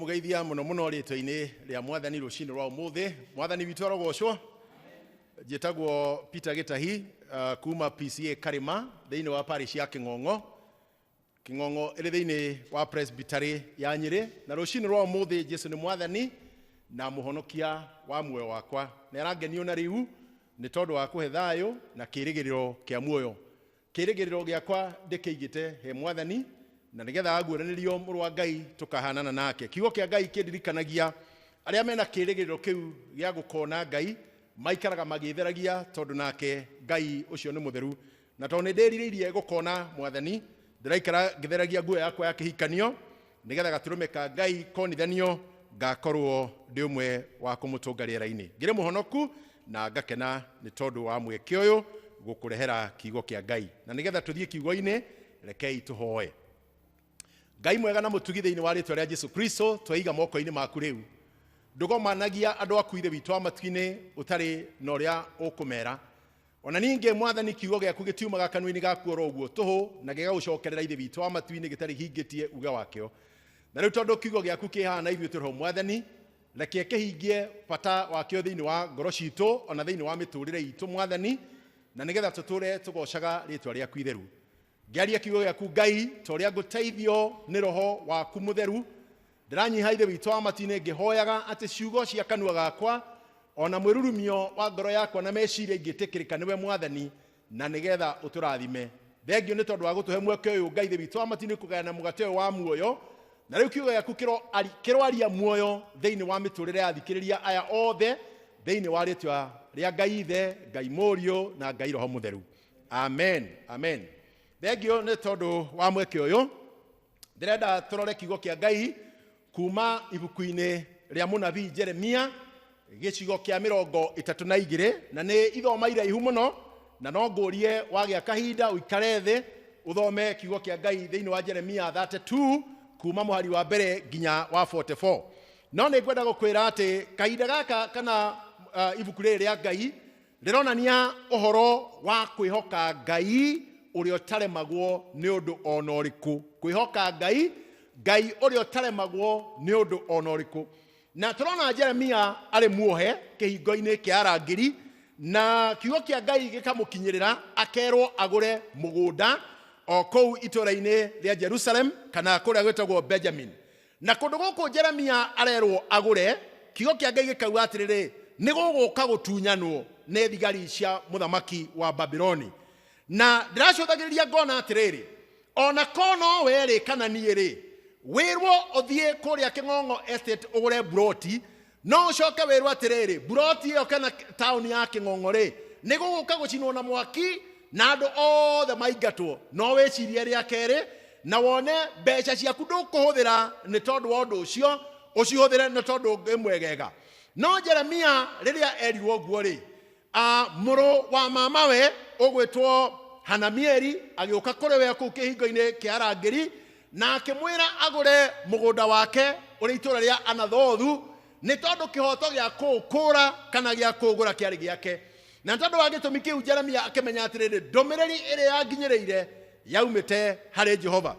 Ngũmũgeithia mũno mũno rĩtwa-inĩ rĩa Mwathani rũcinĩ rwa ũmũthĩ. Mwathani witũ arogocwo. Njĩtagwo Peter Gĩtahi kuma PCA Karĩma thĩinĩ wa parish ya Kĩng'ong'o. Kĩng'ong'o ĩrĩ thĩinĩ wa Presbytery ya Nyĩrĩ. Na rũcinĩ rwa ũmũthĩ Jesu nĩ Mwathani na mũhonokia wa muoyo wakwa. Nĩ arangenio na rĩu nĩ tondũ wa kũhe thayũ na kĩĩrĩgĩrĩro kĩa muoyo. Kĩĩrĩgĩrĩro gĩakwa ndĩkĩigĩte he Mwathani, na nĩgetha aguũranĩrio Mũrũ wa Ngai tũkahanana nake. Kiugo kĩa Ngai kĩndirikanagia arĩa mena kĩĩrĩgĩrĩro kĩu gĩa gũkona Ngai maikaraga magĩtheragia, tondũ nake Ngai ũcio nĩ mũtheru. Na tondũ nĩ ndĩrirĩirie gũkona Mwathani, ndĩraikara ngĩtheragia nguo yakwa ya kĩhikanio, nĩgetha gatũrũme ka Ngai konithanio ngakorwo ndĩ ũmwe wa kũmũtũnga rĩera-inĩ. Ngĩrĩ mũhonoku na ngakena nĩ tondũ wa mweke ũyũ gũkũrehera kiugo kĩa Ngai. Na nĩgetha tũthiĩ kiugo-inĩ, rekei tũhoe. Ngai mwega na mũtugi, thĩinĩ wa rĩtwa rĩa Jesu Kristo tweiga moko-inĩ maku rĩu. Ndũgomanagia andũ aku, Ithe witũ wa matu-inĩ, ũtarĩ na ũrĩa ũkũmera. Ona ningĩ Mwathani, kiugo gĩaku gĩtiumaga kanua-inĩ gaku oro ũguo tũhũ na gĩgagũcokerera, Ithe witũ wa matu-inĩ, gĩtarĩ hingĩtie uge wakĩo. Na rĩu tondũ kiugo gĩaku kĩhaana na ithuĩ tũrĩ ho, Mwathani, reke kĩhingie bata wakĩo thĩinĩ wa ngoro citũ ona thĩinĩ wa mĩtũrĩre itũ, Mwathani, na nĩgetha tũtũre tũgocaga rĩtwa rĩaku itheru. Ngĩaria kiugo gĩaku, Ngai, ta ũrĩa ngũteithio nĩ Roho waku Mũtheru, ndĩranyiha, Ithe witũ wa matu-inĩ, ngĩhoyaga atĩ ciugo cia kanua gakwa ona mwĩrurumio wa ngoro yakwa na meciria ingĩtĩkĩrĩka nĩwe, Mwathani, na nĩgetha ũtũrathime. Thengio nĩ tondũ wa gũtũhe mweke ũyũ, Ngai Ithe witũ wa matu-inĩ, kũgayana mũgate ũyũ wa muoyo. Na rĩu kiugo gĩaku kĩroaria muoyo thĩinĩ wa mĩtũrĩre ya athikĩrĩria aya othe, thĩinĩ wa rĩtwa rĩa Ngai Ithe, Ngai Mũriũ na Ngai Roho Mũtheru. Amen, amen. Thengio nĩ tondũ wa mweke ũyũ. Ndĩrenda tũrore kiugo kĩa Ngai kuma ibuku-inĩ rĩa mũnabii Jeremia, gĩcigo kĩa 32, na nĩ ithoma iraihu mũno, na no ngũrie wagĩa kahinda ũikare thĩ ũthome kiugo kĩa Ngai thĩinĩ wa Jeremia 32 kuma mũhari wa mbere nginya wa 44. No nĩ ngwenda gũkwĩra atĩ kahinda gaka kana ibuku rĩrĩ rĩa Ngai rĩronania ũhoro wa kwĩhoka Ngai ũrĩa ũtaremagwo nĩ ũndũ ona ũrĩkũ. Kwĩhoka Ngai, Ngai ũrĩa ũtaremagwo nĩ ũndũ ona ũrĩkũ. Na tũrona Jeremia arĩ muohe kĩhingo-inĩ kĩa arangĩri, na kiugo kĩa Ngai gĩkamũkinyĩrĩra akerwo agũre mũgũnda o kũu itũũra-inĩ rĩa Jerusalem, kana kũrĩa gwĩtagwo Benjamin. Na kũndũ gũkũ Jeremia arerwo agũre, kiugo kĩa Ngai gĩkauga atĩrĩrĩ, nĩ gũgũka gũtunyanwo nĩ thigari cia mũthamaki wa Babuloni. Na ndĩracũthagĩrĩria ngona atĩrĩrĩ, ona ko no we rĩ kana niĩ rĩ, wĩrwo ũthiĩ kũrĩa Kĩng'ong'o Estate ũgũre mburoti, no ũcoke wĩrwo atĩrĩrĩ, mburoti ĩyo kana taũni ya Kĩng'ong'o rĩ, nĩ gũgũka gũcinwo na mwaki na andũ othe maingatwo. No wĩcirie rĩa kerĩ na wone mbeca ciaku ndũkũhũthĩra nĩ tondũ wa ũndũ ũcio, ũcihũthĩre nĩ tondũ ũngĩ mwegega. No Jeremia rĩrĩa erirwo ũguo rĩ, mũrũ wa mamawe ũgwĩtwo Hanamieli agĩũka kũrĩ we kũu kĩhingo-inĩ kĩa arangĩri na akĩmwĩra agũre mũgũnda wake ũrĩ itũũra rĩa Anathothu, nĩ tondũ kĩhoto gĩa kũũkũra kana gĩa kũũgũra kĩarĩ gĩake. Na tondũ wa gĩtũmi kĩu Jeremia akĩmenya atĩrĩrĩ, ndũmĩrĩri ĩrĩa yanginyĩrĩire yaumĩte harĩ Jehova.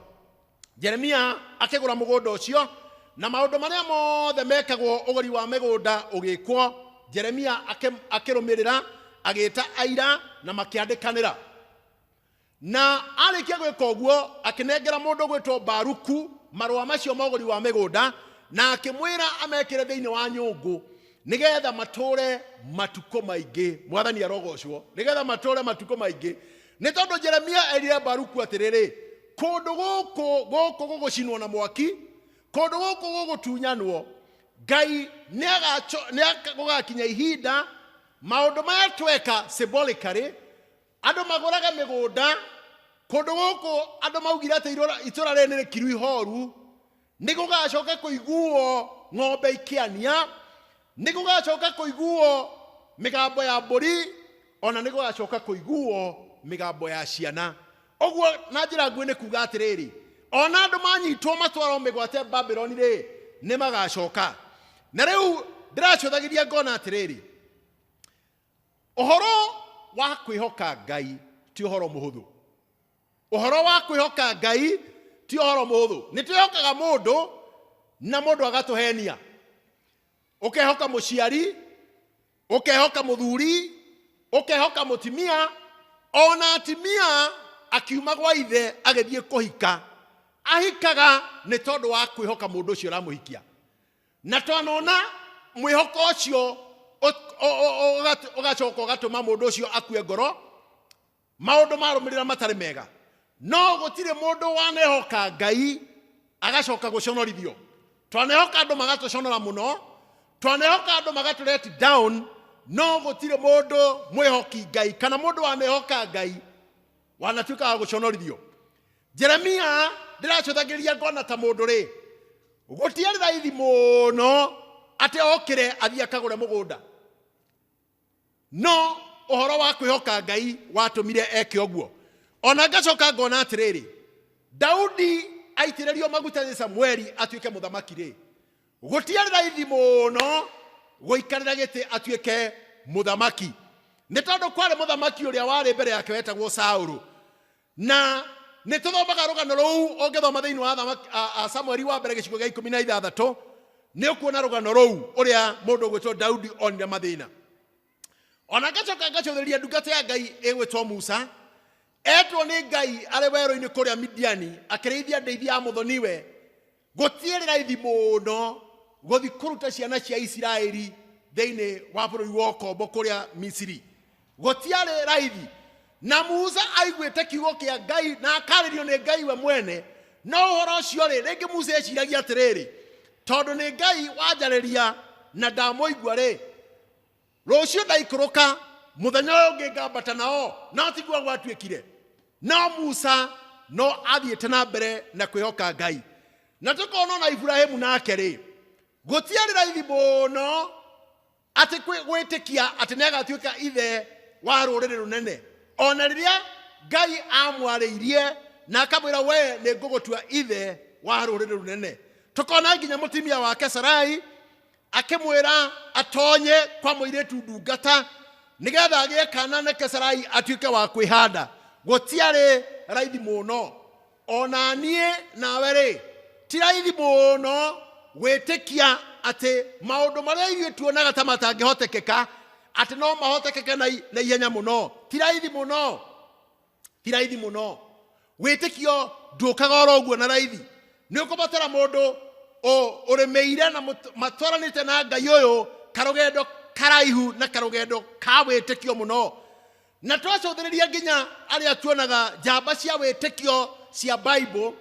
Jeremia akĩgũra mũgũnda ũcio, na maũndũ marĩa mothe mekagwo ũgũri wa mĩgũnda ũgĩkwo. Jeremia akĩrũmĩrĩra, agĩta aira na makĩandĩkanĩra. Na arĩkia gwĩka ũguo, akĩnengera mũndũ gwĩtwo Baruku marũa macio ma ũgũri wa mĩgũnda, na akĩmwĩra amekĩre thĩinĩ wa nyũngũ nĩgetha matũre matukũ maingĩ. Mwathani arogocwo. Nĩgetha matũre matukũ maingĩ, nĩ tondũ Jeremia erire Baruku atĩrĩrĩ, kũndũ gũkũ gũkũ gũgũcinwo na mwaki, kũndũ gũkũ gũgũtunyanwo, Ngai nĩ gũgakinya ihinda maũndũ maya tweka symbolically, andũ magũraga mĩgũnda kũndũ gũkũ, andũ maugire atĩ itũra rĩrĩ nĩ rĩkiru ihoru, nĩ gũgacoka kũiguo ng'ombe ikĩania, nĩ gũgacoka kũiguo mĩgambo ya mbũri, ona nĩ gũgacoka kũiguo mĩgambo ya ciana. Ũguo na njĩra nguhĩ nĩ kuga atĩrĩrĩ, ona andũ manyitwo matwarwo mĩgwate Babuloni rĩ, nĩ magacoka. Na rĩu ndĩracũthagĩria ngona atĩrĩrĩ, ũhoro wa kwĩhoka Ngai ti ũhoro mũhũthũ. Ũhoro wa kwĩhoka Ngai ti ũhoro mũhũthũ. Nĩ twĩhokaga mũndũ. Na mũndũ agatũhenia, ũkehoka mũciari, ũkehoka mũthuri, ũkehoka mũtimia. Ona atimia akiuma gwa ithe agĩthiĩ kũhika, ahikaga nĩ tondũ wa kwĩhoka mũndũ ũcio ũramũhikia. Na twanona mwĩhoko ũcio ũgacoka ũgatũma mũndũ ũcio akue ngoro, maũndũ marũmĩrĩra matarĩ mega. No gũtirĩ mũndũ wanehoka Ngai agacoka gũconorithio. Twanehoka andũ magatũconora mũno, twanehoka andũ magatũ let down, no gũtirĩ mũndũ mwĩhoki Ngai kana mũndũ wanehoka Ngai wanatuĩka wa gũconorithio. Jeremia ndĩracũthagĩrĩria ngona ta mũndũ rĩ, gũtiarĩ raithi mũno atĩ okĩre athiĩ akagũre mũgũnda, no ũhoro wa kwĩhoka Ngai watũmire eke ũguo. Ona ngacoka ngona atĩrĩrĩ, Daudi aitĩrĩrio maguta nĩ Samueli atuĩke mũthamaki rĩ, gũtiarĩ raithi mũno gũikarĩra gĩtĩ atuĩke mũthamaki, nĩ tondũ kwarĩ mũthamaki ũrĩa warĩ mbere yake wetagwo Saũlũ. Na nĩ tũthomaga rũgano rũu, ũngĩthoma thĩinĩ wa Samueli wa mbere gĩcigo gĩa 16, nĩ ũkuona rũgano rũu ũrĩa mũndũ ũgwĩtwo Daudi onire mathĩna. Ona ngacoka ngacũthĩrĩria ndungata ya Ngai ĩgwĩtwo Musa, etwo nĩ Ngai arĩ werũ-inĩ kũrĩa Midiani akĩrĩithia ndĩithi ya mũthoniwe. Gũtiarĩ raithi mũno gũthiĩ kũruta ciana cia Isiraeli thĩinĩ wa bũrũri wa ũkombo kũrĩa Misiri. Gũtiarĩ raithi. Na Musa aiguĩte kiugo kĩa Ngai na akarĩrio nĩ Ngai we mwene. No ũhoro ũcio rĩ, rĩngĩ Musa eciragia atĩrĩrĩ, tondũ nĩ Ngai wanjarĩria na ndamũigua rĩ, rũciũ ndaikũrũka, mũthenya ũyũ ũngĩ ngambata nao. No tiguo gwatuĩkire. No Musa no athiĩte na mbere na kwĩhoka Ngai. Na tũkona ona Iburahĩmu nake rĩ, gũtiarĩ raithi mũno atĩ gwĩtĩkia atĩ nĩ agatuĩka ithe wa rũrĩrĩ rũnene. Ona rĩrĩa Ngai amwarĩirie na akamwĩra, we nĩ ngũgũtua ithe wa rũrĩrĩ rũnene. Tũkona nginya mũtumia wake Sarai akĩmwĩra atonye kwa mũirĩtu ndungata nĩgetha agĩe kana nake Sarai atuĩke wa kwĩhanda. Gũtiarĩ raithi mũno. Ona niĩ nawe rĩ, ti raithi mũno gwĩtĩkia atĩ maũndũ marĩa ithuĩ tuonaga ta matangĩhotekeka atĩ no mahotekeke na ihenya mũno. Ti raithi mũno, ti raithi mũno. Wĩtĩkio ndũkaga oro ũguo na raithi. Nĩ ũkũbatara mũndũ ũrĩmĩire na matwaranĩte na Ngai ũyũ karũgendo karaihu na karũgendo ka wĩtĩkio mũno. Na twacũthĩrĩria nginya arĩa tuonaga njamba cia wĩtĩkio cia Bible,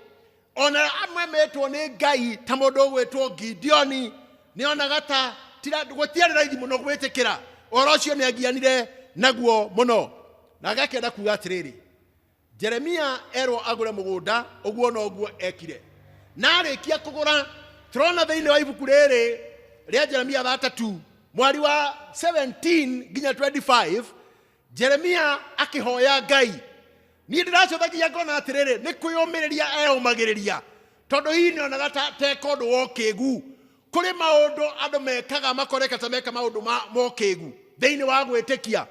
ona amwe metwo nĩ Ngai ta mũndũ ũgwĩtwo Gideoni, nĩ onaga ta gũtiarĩ raithi mũno gwĩtĩkĩra ũhoro ũcio, nĩ angianire naguo mũno. Na agakĩenda kuga atĩrĩrĩ, Jeremia erwo agũre mũgũnda, ũguo noguo ekire. Na arĩkia kũgũra, tũrona thĩinĩ wa ibuku rĩrĩ rĩa Jeremia 32 mwari wa 17 nginya 25, Jeremia akĩhoya Ngai. Niĩ ndĩracũthagia ngona atĩrĩrĩ, nĩ kwĩyũmĩrĩria eyũmagĩrĩria, tondũ hihi nĩonaga ta teka ũndũ wa ũkĩgu. Kũrĩ maũndũ andũ mekaga makoreka ta meka maũndũ ma ũkĩgu thĩinĩ wa gwĩtĩkia.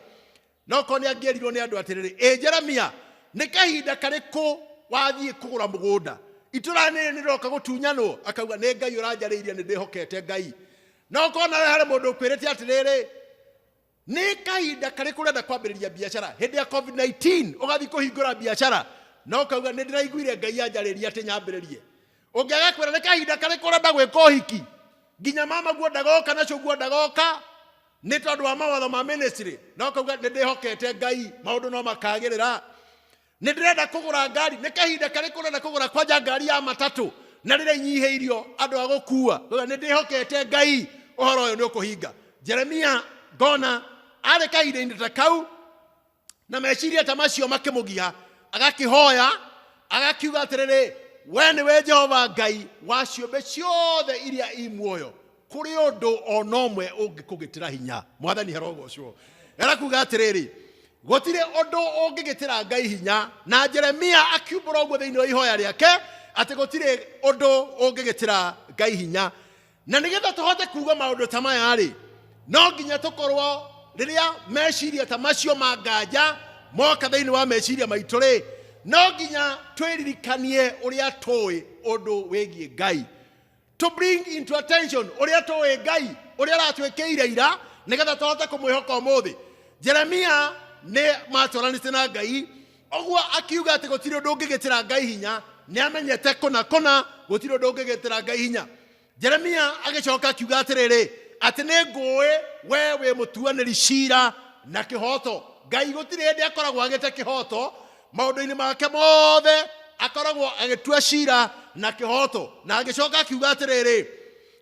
No korwo nĩ angĩerirwo nĩ andũ atĩrĩrĩ, ĩ Jeremia, nĩ kahinda karĩkũ wathiĩ kũgũra mũgũnda? Itũra rĩrĩ nĩrĩroka gũtunyanwo. Akauga, nĩ Ngai ũranjarĩirie, nĩ ndĩhokete Ngai. No korwo nawe harĩ mũndũ ũkwĩrĩte atĩrĩrĩ, nĩ kahinda karĩkũ ũrenda kwambĩrĩria biacara hĩndĩ ya COVID-19, ũgathiĩ kũhingũra biacara, no ũkauga, nĩ ndĩraiguire Ngai anjarĩria atĩ nyambĩrĩrie. Ũngĩaga kwĩra nĩ kahinda karĩkũ ũrenda gwĩka ũhiki, nginya mama guo ndagoka na cũguo ndagoka nĩ tondũ wa mawatho ma ministry, no ũkauga, nĩ ndĩhokete Ngai, maũndũ no makagĩrĩra. Nĩ ndĩrenda kũgũra ngari, nĩ kahinda karĩkũ ũrenda kũgũra kwanja ngari ya matatũ na rĩrĩa inyihĩirio andũ a gũkua? Ũkauga, nĩ ndĩhokete Ngai, ũhoro ũyũ nĩ ũkũhinga. Jeremia ngona arĩ kahinda-inĩ ta kau na meciria ta macio makĩmũgia, agakĩhoya agakiuga atĩrĩrĩ, we nĩwe Jehova Ngai wa ciũmbe ciothe iria i muoyo, kũrĩ ũndũ ona ũmwe ũngĩkũgĩtĩra hinya? Mwathani arogocwo. Erakuga atĩrĩrĩ, gũtirĩ ũndũ ũngĩgĩtĩra Ngai hinya. Na Jeremia akiumbũra ũguo thĩinĩ wa ihoya rĩake atĩ gũtirĩ ũndũ ũngĩgĩtĩra Ngai hinya. Na nĩgetha tũhote kuga maũndũ ta maya rĩ, no nginya tũkorwo rĩrĩa meciria ta macio ma nganja moka thĩinĩ wa meciria maitũ rĩ, no nginya twĩririkanie ũrĩa tũĩ ũndũ wĩgiĩ Ngai. To bring into attention ũrĩa tũĩ Ngai, ũrĩa aratwĩkĩire ira, nĩgetha tũhote kũmwĩhoka ũmũthĩ. Jeremia nĩ matwaranĩte na Ngai, ũguo akiuga atĩ gũtirĩ ũndũ ũngĩgĩtĩra Ngai hinya. Nĩ amenyete kũna kũna gũtirĩ ũndũ ũngĩgĩtĩra Ngai hinya. Jeremia agĩcoka akiuga atĩrĩrĩ, atĩ nĩ ngũĩ we wĩ mũtuanĩri cira na kĩhoto. Ngai gũtirĩ hĩndĩ akoragwo agĩte kĩhoto maũndũ-inĩ make mothe, akoragwo agĩtua cira na kĩhoto. Na agĩcoka akiuga atĩrĩrĩ,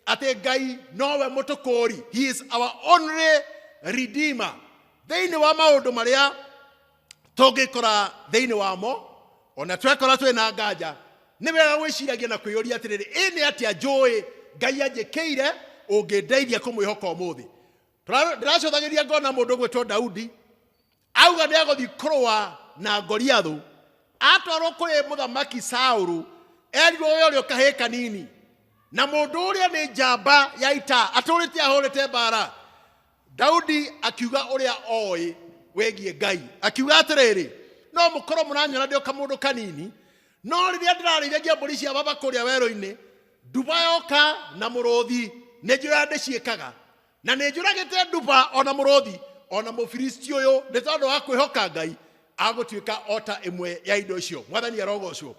atĩ Ngai nowe mũtũkũri, he is our only redeemer. Thĩinĩ wa maũndũ marĩa tũngĩkora thĩinĩ wamo, ona twekora twĩ na nganja, nĩ wega gwĩciragia na kwĩyũria atĩrĩrĩ, ĩ nĩ atĩa njũĩ Ngai anjĩkĩire ũngĩndeithia kũmwĩhoka ũmũthĩ? Ndĩracũthagĩria ngona mũndũ ũgwĩtwo Daudi auga nĩ agũthiĩ kũrũa na Goliathũ. Atwarwo kũrĩ mũthamaki Saũlũ, erirwo we ũrĩa ũkahĩĩ kanini, na mũndũ ũrĩa nĩ njamba ya ita atũrĩte ahũrĩte mbara. Daudi akiuga ũrĩa oĩ wĩgiĩ Ngai, akiuga atĩrĩrĩ, no mũkorwo mũranyona ndĩ o kamũndũ kanini, no rĩrĩa ndĩrarĩithagia mbũri cia baba kũrĩa werũ-inĩ, nduba yoka na mũrũthi nĩ njũra ndĩciĩkaga, na nĩ njũragĩte nduba ona mũrũthi ona Mũfilisti ũyũ, nĩ tondũ wa kwĩhoka Ngai agũtuĩka o ta ĩmwe ya indo icio. Mwathani arogocwo.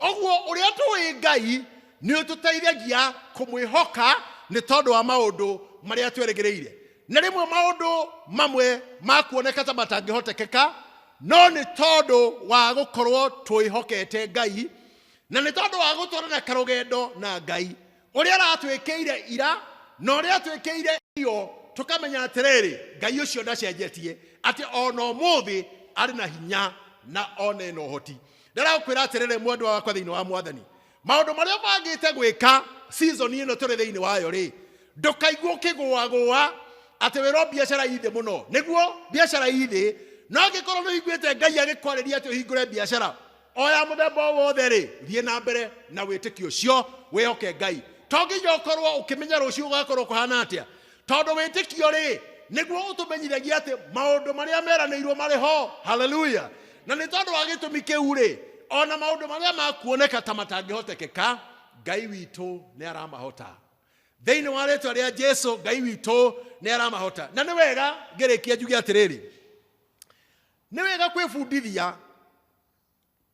Ũguo ũrĩa tũĩ Ngai nĩ ũtũteithagia kũmwĩhoka nĩ tondũ wa maũndũ marĩa twerĩgĩrĩire. Na rĩmwe maũndũ mamwe makuoneka ta matangĩhotekeka, no nĩ tondũ wa gũkorwo twĩhokete Ngai, na nĩ tondũ wa gũtwarana karũgendo na Ngai, ũrĩa aratwĩkĩire ira na ũrĩa atwĩkĩire iyo, tũkamenya atĩrĩrĩ, Ngai ũcio ndacenjetie, atĩ ona ũmũthĩ arĩ na hinya na ona ena ũhoti. Ndĩrakwĩra atĩrĩrĩ, mwendwa wakwa thĩinĩ wa Mwathani, maũndũ marĩa ũbangĩte gwĩka season ĩno tũrĩ thĩinĩ wayo rĩ, ndũkaigue ũkĩgũagũa atĩ wĩrwo biacara ithĩ mũno. Nĩguo biacara ithĩ, no angĩkorwo nĩ ũiguĩte Ngai agĩkwarĩria atĩ ũhingũre biacara o ya mũthemba o wothe rĩ, thiĩ na mbere na wĩtĩkio ũcio, wĩhoke Ngai. To nginya ũkorwo ũkĩmenya rũciũ gũgakorwo kũhana atĩa, tondũ wĩtĩkio rĩ nĩguo ũtũmenyithagia atĩ maũndũ marĩa meranĩirwo marĩ ho. Haleluya! Na nĩ tondũ wa gĩtũmi kĩu rĩ, ona maũndũ marĩa makuoneka ta matangĩhotekeka, Ngai witũ nĩ aramahota. Thĩinĩ wa rĩtwa rĩa Jesu, Ngai witũ nĩ aramahota. Na nĩ wega ngĩrĩkia njuge atĩrĩrĩ, nĩ wega kwĩbundithia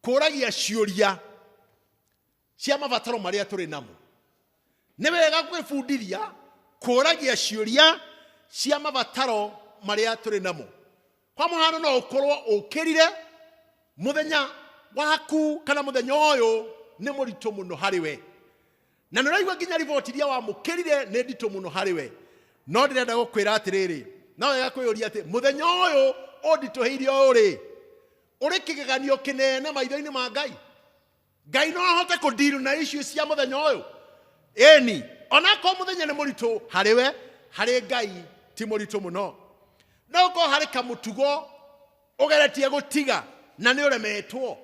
kũragia ciũria cia mabataro marĩa tũrĩ namo. Nĩ wega gwĩbundithia kũragia ciũria cia mabataro marĩa tũrĩ namo. Kwa mũhano, no ũkorwo ũkĩrire mũthenya waku kana mũthenya ũyũ nĩ mũritũ mũno harĩ we, na nĩ ũraigua nginya riboti iria wamũkĩrire nĩ nditũ mũno harĩ we. No ndĩrenda gũkwĩra atĩrĩrĩ, no wega kwĩyũria atĩ mũthenya ũyũ ũnditũhĩire ũũ rĩ, ũrĩ kĩgeganio kĩnene maitho-inĩ ma Ngai? Ngai no ahote kũndiru na issue cia mũthenya ũyũ? Ĩni, onakorwo mũthenya nĩ mũritũ harĩ we, harĩ Ngai ti mũritũ mũno. No ũkorwo harĩ kamũtugo ũgeretie gũtiga na nĩ ũremetwo,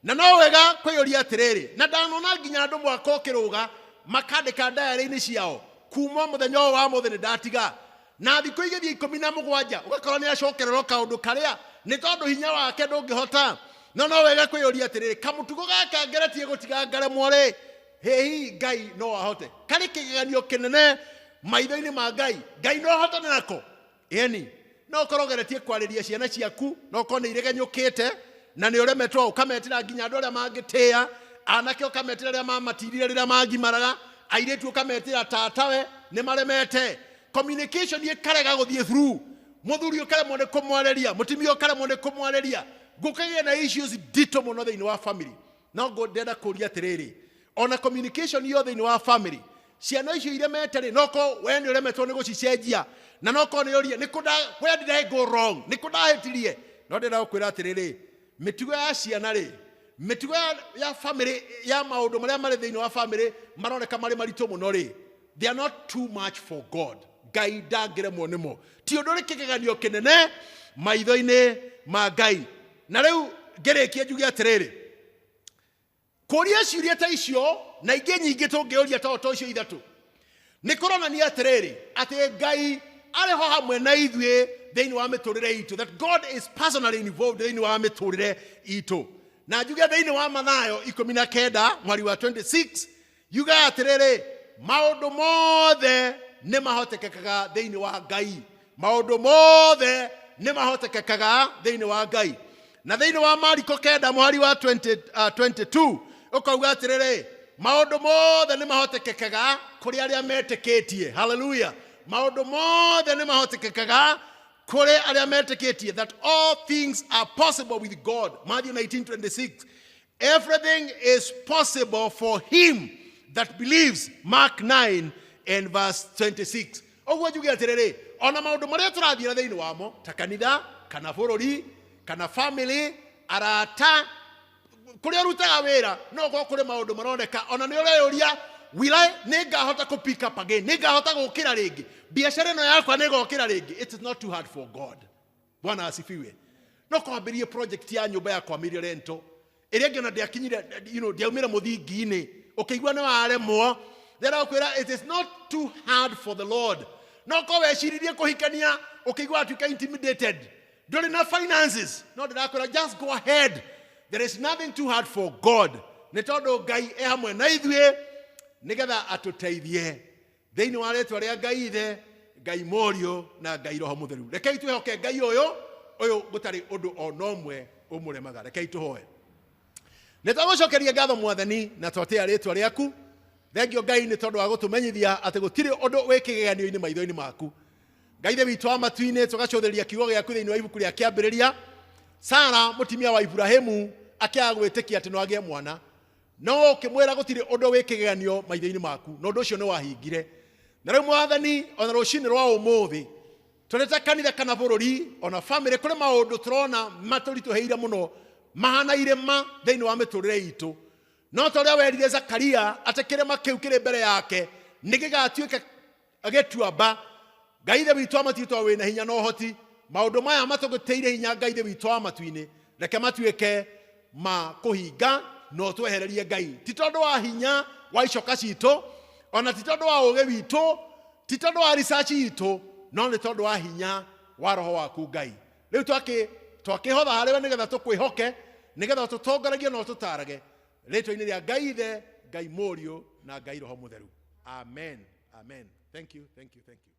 na no wega kwĩyũria atĩrĩrĩ, na ndanona nginya andũ mwaka ũkĩrũga makandĩka diary-inĩ ciao, kuma mũthenya ũyũ wa mũthĩ nĩ ndatiga, na thikũ igĩthiĩ 17 ũgakora nĩ acokererwo kaũndũ karĩa, nĩ tondũ hinya wake ndũngĩhota. No wega kwĩyũria atĩrĩrĩ, kamũtugo gaka ngeretie gũtiga ngaremwo rĩ, hihi Ngai no ahote? Karĩ kĩgeganio kĩnene maitho-inĩ ma Ngai? Ngai no ahotane nako? Ĩni. No ũkorwo ũgeretie kwarĩria ciana ciaku, no ũkorwo nĩ iregenyũkĩte na nĩ ũremetwo, ũkametĩra nginya andũ arĩa mangĩtĩa, anake ũkametĩra arĩa mamatirire rĩrĩa mangimaraga, airĩtu ũkametĩra tatawe, nĩ maremete. Communication ĩkarega gũthiĩ through, mũthuri ũkaremwo nĩ kũmwarĩria, mũtumia ũkaremwo nĩ kũmwarĩria, gũkagĩa na issues nditũ mũno thĩinĩ wa family. No ndĩrenda kũria atĩrĩrĩ, ona communication iyo thĩinĩ wa family, ciana icio iremete rĩ, no korwo we nĩ ũremetwo nĩ gũcicenjia, na no korwo nĩ ũrie nĩ kũ where did I go wrong, nĩ kũ ndahĩtirie. No ndĩrenda gũkwĩra atĩrĩrĩ, mĩtugo ya ciana rĩ, mĩtugo ya family, ya maũndũ marĩa marĩ thĩinĩ wa family maroneka marĩ maritũ mũno rĩ, they are not too much for God. Ngai ndangĩremwo nĩmo, ti ũndũ ũrĩ kĩgeganio kĩnene maitho-inĩ ma Ngai. Na rĩu ngĩrĩkie njuge atĩrĩrĩ, kũria ciũria ta icio na ingĩ nyingĩ tũngĩũria ta icio ithatũ, nĩ kũronania atĩrĩrĩ, atĩ Ngai arĩ ho hamwe na ithuĩ thĩinĩ wa mĩtũrĩre itũ, that God is personally involved thĩinĩ wa mĩtũrĩre itũ. Na njuge thĩinĩ wa Mathayo 19 mwari wa 26 yugaga atĩrĩrĩ, Maũndũ mothe nĩ mahotekekaga thĩinĩ wa Ngai. Maũndũ mothe nĩ mahotekekaga thĩinĩ wa Ngai. Na thĩinĩ wa Mariko 9 mũhari wa 20, 22 ũkauga atĩrĩrĩ, maũndũ mothe nĩ mahotekekaga kũrĩ arĩa metĩkĩtie. Haleluya. Maũndũ mothe nĩ mahotekekaga kũrĩ arĩa metĩkĩtie, that all things are possible with God. Matthew 19:26, everything is possible for him that believes. Mark 9 and verse 26. Ũguo njuge atĩrĩrĩ, ona maũndũ marĩa tũrathiĩra thĩinĩ wamo ta kanitha kana bũrũri kana family, arata, kũrĩa ũrutaga wĩra, no gũkorwo kũrĩ maũndũ maroneka ona nĩ ũreyũria, will I, nĩ ngahota kũ pick up again, nĩ ngahota gũkĩra rĩngĩ, biacara ĩno yakwa nĩ ĩgokĩra rĩngĩ? It is not too hard for God. Bwana asifiwe. No kwambĩrie project ya nyũmba ya kwamĩria rento ĩrĩa ĩngĩ ona ndĩakinyire, ndiaumĩra mũthingi-inĩ, ũkĩigua nĩ waremwo, ndĩrakwĩra it is not too hard for the Lord. No ko weciririe kũhikania, ũkĩigua watuĩka intimidated, ndũrĩ na finances, no ndĩrakwĩra just go ahead. There is nothing too hard for God, nĩ tondũ Ngai e hamwe na ithuĩ nĩgetha atũteithie. Thĩinĩ wa rĩtwa rĩa Ngai Ithe, Ngai Mũriũ na Ngai Roho Mũtheru, rekei twĩhoke Ngai ũyũ ũyũ gũtarĩ ũndũ ona ũmwe ũmũremaga. Rekei tũhoe. Nĩ twagũcokeria ngatho Mwathani na twatĩa rĩtwa rĩaku. Thengio Ngai nĩ tondũ wa gũtũmenyithia atĩ gũtirĩ ũndũ wĩ kĩgeganio-inĩ maitho-inĩ maku. Ngai Ithe witũ wa matu-inĩ, tũgacũthĩrĩria kiugo gĩaku thĩinĩ wa ibuku rĩa Kĩambĩrĩria. Sara mũtumia wa Iburahĩmu akĩaga gwĩtĩkia atĩ no agĩe mwana, no ũkĩmwĩra gũtirĩ ũndũ wĩ kĩgeganio maitho-inĩ maku, na ũndũ ũcio nĩ wahingire. Na rĩu Mwathani, ona rũcinĩ rwa ũmũthĩ tũrĩ ta kanitha kana bũrũri ona family, kũrĩ maũndũ tũrona matũritũhĩire mũno, mahana irĩma thĩinĩ wa mĩtũrĩre itũ. No ta ũrĩa werire Zakaria atĩ kĩrĩma kĩu kĩrĩ mbere yake nĩ gĩgatuĩka gĩtuamba, Ngai Ithe witũ wa matu-inĩ, tondũ wĩna hinya na ũhoti, maũndũ maya matũgĩtĩire hinya, Ngai Ithe witũ wa matu-inĩ, reke matuĩke ma kũhinga na ũtwehererie Ngai, ti tondũ wa hinya wa icoka citũ, ona ti tondũ wa ũgĩ witũ, ti tondũ wa research itũ, no nĩ tondũ wa hinya wa roho waku Ngai. Rĩu twakĩhotha harĩ we nĩgetha tũkwĩhoke, nĩgetha ũtũtongoragie na ũtũtarage, rĩtwa-inĩ rĩa Ngai Ithe, Ngai Mũriũ na Ngai Roho Mũtheru. Amen. Amen. Thank you, thank you, thank you.